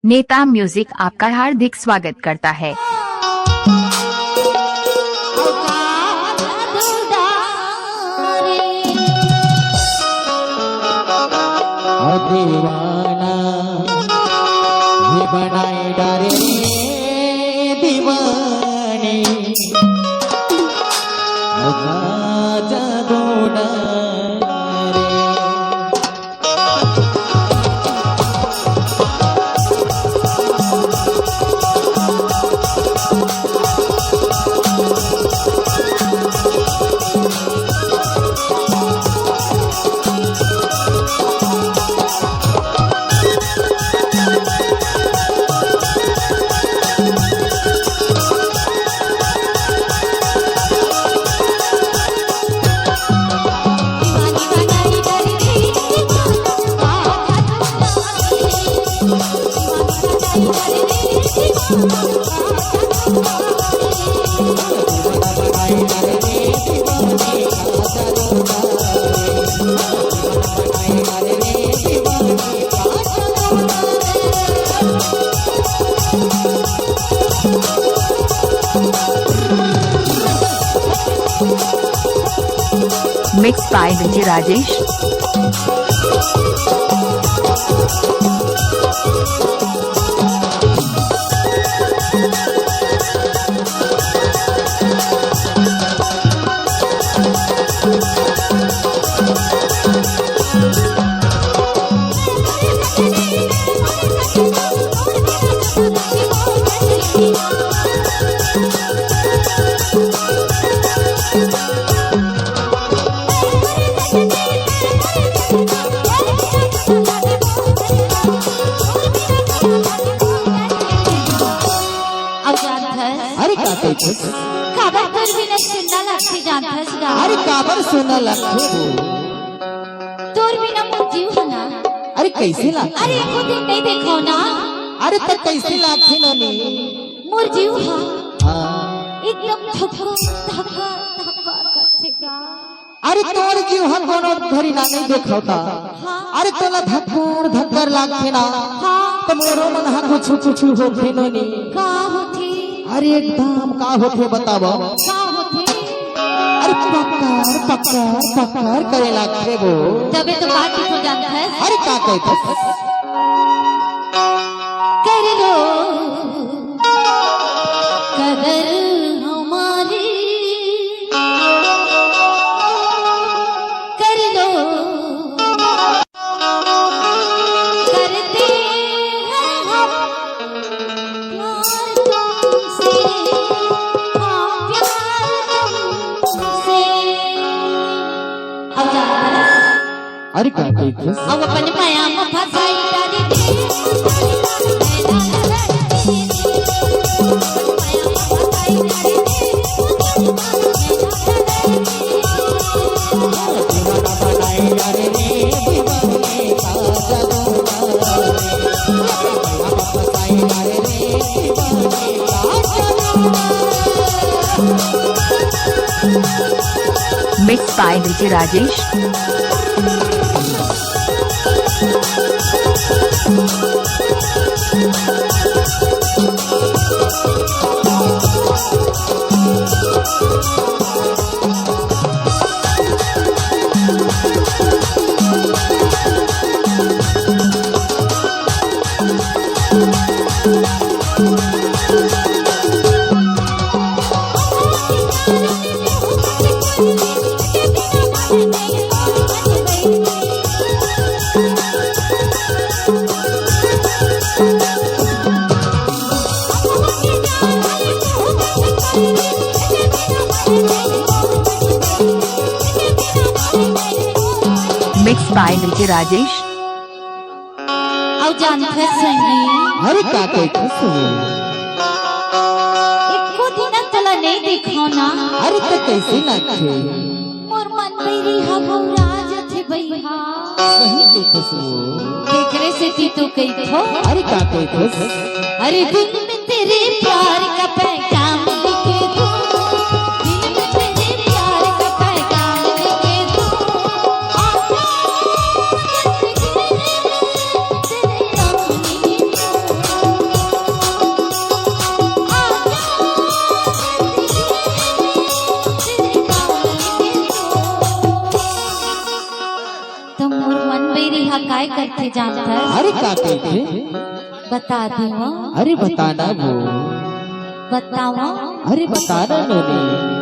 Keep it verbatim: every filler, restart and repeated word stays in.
नेता म्यूजिक आपका हार्दिक स्वागत करता है। दीवाना ये बनाए डारे दीवानी, आजा दो डारे। Mixed by D J Rajesh. अब जानथस? अरे का कहिथस? काबर तोर बिना सुन्ना लागथे जानथस गा? अरे काबर सुन्ना लागथे वो? तोर बिना मोर जीव ह ना। अरे कइसे लागथे? अरे एको दिन नइ देखव ना। अरे त कइसे लागथे नोनी? मोर जीव ह हाँ। एकदम धक्का धक्का धक्का करथे गा। अरे तोर जीव ह कोनो घरी ना नइ देखव त। हाँ। अरे तोला धक्कर धक्कर लागथे ना। हाँ। त मोरो मन ह कुछु कुछु होथे नोनी। का होथे? अरे एकदम का होथे बतावव? का होथे? अरे पकड़ पकड़ पकड़ करे लागथे वो। तभे तो का कहिथों जानथस? अरे का कहिथस? कर लो कदर हमारी, कर लो, करते हैं हम प्यार तुमसे, हाँ, प्यार तुमसे। अब जानथस? अरे का कहिथस? अब अपन माया म फंसाई डारी दे। Mixed by D J Rajesh. Mixed by D J Rajesh. अउ जानथस संगी, अरे का कहिथस वो? एको दिन तोला नइ देखव ना। अरे त कइसे लागथे? मोर मन बइरी ह भौरा जथे बइहा। सही कहिथस वो। तेकरे सेती तो कहिथों। अरे का कहिथस? अरे दिल में तेरे प्यार का पैगाम लिख दूं, दिल में तेरे प्यार का पैगाम लिख दूं। आसमां के गिरने में तेरे नाम लिख दूं। मोर मन बैरी हा काय करथे जानथस? अरे का कहिथे? बता देवा। अरे बताना वो। बतावा। अरे बताना नोनी।